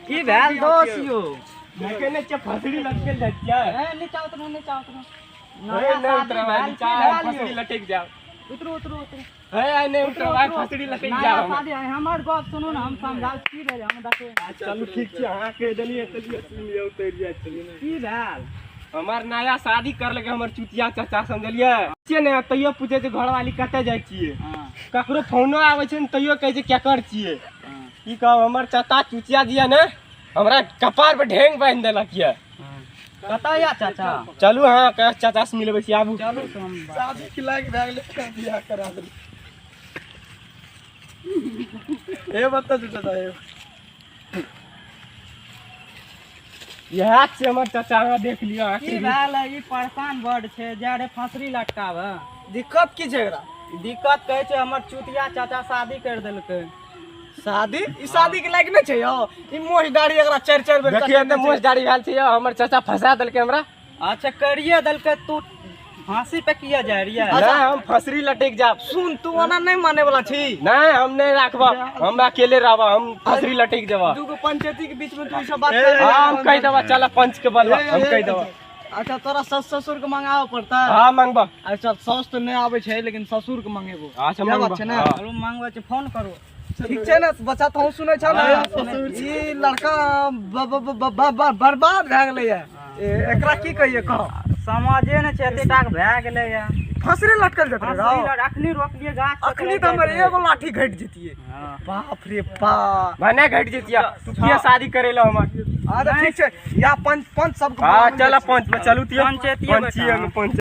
की भेल दोस्त यौ? देखे नै छियै, फसरी लटकल जाइ छियै। ए, नीचा उतरू, नीचा उतरू। हे, नया नहि शादी उतरब, भेल, नीचा की भेल फसरी यौ? लटकि जायब। उतरू, उतरू, उतरू। हे, आइ नहि उतरब, आइ फसरी लटकि नया जायब। शादी है, हमर गप सुनू ने, हम समझाउ की भेल, हम देखै। चलू ठीक छै, अहाँ कहि देलियै, चलिए सुनि लिअ, उतरि जाइ छलियै। की भेल? हमर नया शादी करलकै हमर चुतिया चाचा, समझलियै छियै ने? तैयो पूछै छै घरवाली कतऽ जाइ छियै। ककरो फोनो आबै छै ने, तैयो कहै छै केकर छियै। की कहब, हमर चाचा चुतिया दिया ने हमरा कपार पर ढेंग बान्हि देलक यऽ। कतऽ या चाचा? चलू, अहाँ के चाचा से मिलबै छी, आबू। चलू तऽ हम शादी के लायक भए गेलै तें बियाह करा देली। हे बता चाचा, हे। इएह छै हमर चाचा, अहाँ देख लिअ। की भेल? ई परेशान बड छै, जा रे फसरी लटकाबे। दिक्कत की छै एकरा? दिक्कत कहै छै हमर चुतिया चाचा शादी करि देलकै। शादी? ई शादी के लायक नहि छै यौ। ई मोछ दाढ़ी एकरा चारि चारि बेर देखियौ तऽ मोछ दाढ़ी भेल छै यौ, हमर चाचा फंसा देलकै हमरा। अच्छा, करिए देलकै, तू फांसी पे किया जा रही है? नहि, हम फसरी लटकि जायब। सुन, तू ओना नहि माने वाला छी। नहि, हम नहि राखब, हम अकेले रहब, हम फसरी लटकि जेबा। दूगो पंचायती के बीच में तू ई सब बात कर? हाँ, हम कहि देबा, चल पंच के बलबा, हम कहि देबा। अच्छा, तोरा सास ससुर के मंगाबऽ पड़तै। हाँ, मंगबा। अच्छा, सास तऽ नहि आबै छै, लेकिन ससुर के मंगेबो। अच्छा, इएह बात मंगबा। छै ने? हाँ। चलू, मांगबै छै, फोन करू। ठीक छै ने बच्चा, तहूँ सुनै छौ ने? ई लड़का बर्बाद भए गेलैए। एकरा की कहिए, कह? समाजे ने छै, एते टाक भए गेलैए। फसरे लटकल जेतै फांसी रौ। अखनी रोपलिए गाछ। अखनी तऽ हमर एगो लाठी घटि जतियै। बाप रे बाप। भने घटि जैतिया, तू किया शादी करेला हमर? अच्छा, ठीक छै, या पंच, पंच सबके हाँ, बोलाबै चल छी। पंच में चलू तियो। पंचायतीये पंचिये में पंच।